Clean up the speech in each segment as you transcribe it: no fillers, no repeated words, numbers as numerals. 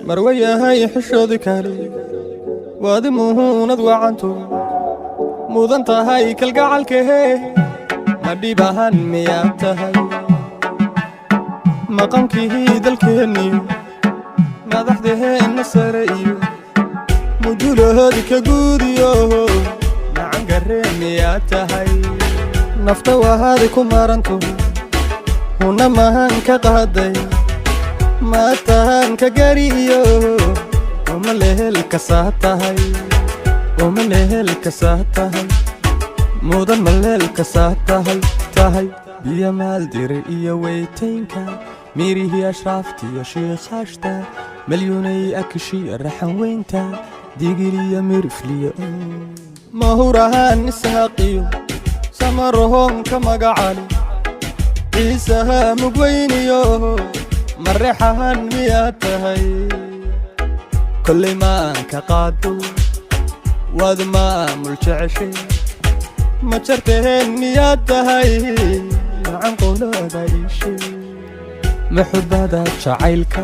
Marwayahay xishoodi kale, waadi muhuunad wacanto, mudan tahay kalgacalkahe. Ma dhibahan miyaad tahay? Maqamkihii dalkeenniyo madaxdaheenna sare iyo mujulahoodi ka guudiyo, macangaree miyaad tahay? Nafta wahaadi ku maranto, huna mahan ka qaaday, maatahan ka gariyo, uma lehel kasaa tahay, uma lehel kasaa tahay, mudan maleel kasaa tahay tahay. Biyo maaldiri iyo weytaynka, mirihii ashraaftiyo shiikhaashta, malyuunay akishiyo raxan weynta, digiliyo mirifliyo, mahurahaan ishaaqiyo samarohoonka magacali, ciisaha mugweyniyo mareexahan miyaad tahay? Kollay maanka qaado, waad maamul jeceshay. Ma jartaheen miyaad tahay? Macan qolada iishe, maxubada jacaylka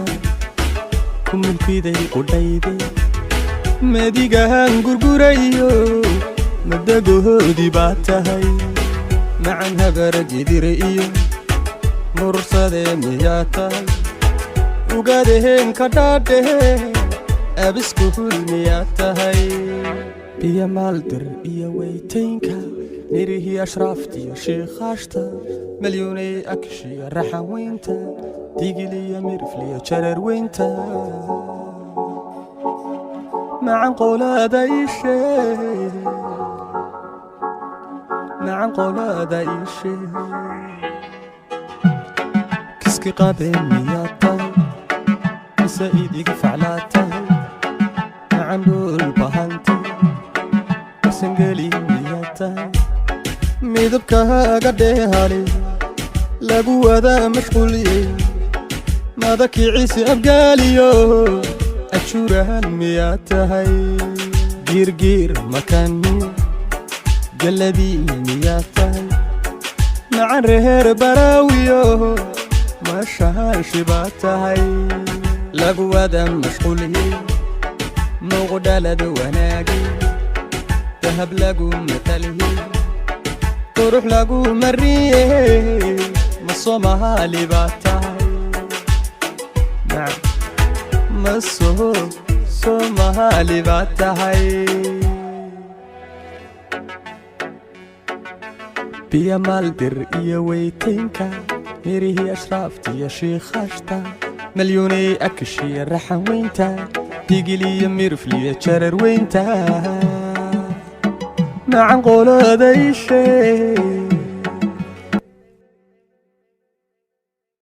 ku mulkiday qudhayday, madigahan gurgurayo, madagohoodii baad tahay? Macan habara gidire iyo mursadee miyaad tahay? Ugaadaheen ka dhaadhehe, abiskuhul miyaad tahay? Biyo maaldir iyo weytaynka, mirihii ashraaftiyo shiikhaashta, malyuunay akshiyo raxan weynta, digiliyo mirifliyo jareer weynta, macan qolada iishee, macan qolada iishee. Kiski qabeen miyaad tahay, mise idiga faclaad tahay? Macan dhul bahantay, wasangeli miyaad tahay? Midabkaaga dheehale lagu wadaa mashquuliyey, madakiciisi abgaaliyo ajuurahan miyaad tahay? Giirgiir makaaniyo galabii miyaad tahay? Macan reheer baraawiyo mashaashi baad tahay, lagu wada mashquuliyey, muuqdhalad wanaagi, dahab lagu mataliyey, qurux lagu mariyey, ma Soomaali baad tahay? Ma Soomaali baad tahay? Biyo maaldir iyo weytaynka, mirihii ashraaftiyo shiikhaashta, malyuunay akishiyo raxan weynta, digiliyo mirifliyo jarar weynta, macan qolada ishee.